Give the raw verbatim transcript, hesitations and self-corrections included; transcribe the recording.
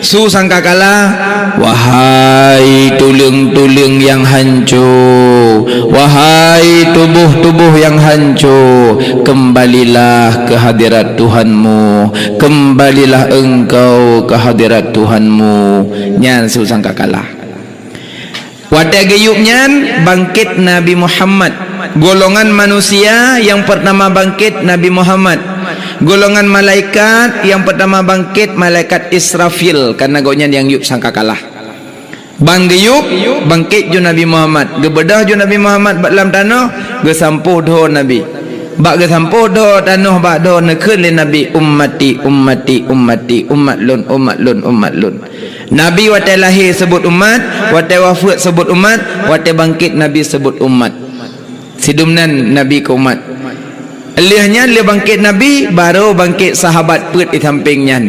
Su sangkakala, "Wahai tuleueng-tuleueng nyang hanco, wahai tuboh-tuboh nyang hanco, kembalilah ke hadirat Tuhanmu, kembalilah engkau ke hadirat Tuhanmu." Nyan su sangkakala. Watée geuyueb nyan, bangkét Nabi Muhammad. Golongan manusia nyang peurtama bangkét Nabi Muhammad. Golongan malaikat nyang peurtama bangkét malaikat Israfil, kareuna gobnyan nyang yueb sangkakala. Ban geuyueb, bangkét ju Nabi Muhammad. Geubeudôh ju Nabi Muhammad bak lam tanoh, geusampoe dhoe Nabi. Bak geusampoe dhoe tanoh bak dhoe neukheun lé Nabi, "Ummati, ummati, ummati, umat lôn, umat lôn, umat lôn." Nabi watée lahé seubut umat, watée wafeuet seubut umat, watée bangkét Nabi seubut umat. Sidum nan Nabi keu umat. Lheueh nyan, lheueh bangkét Nabi, barô bangkét sahabat peuet di sampéng nyan.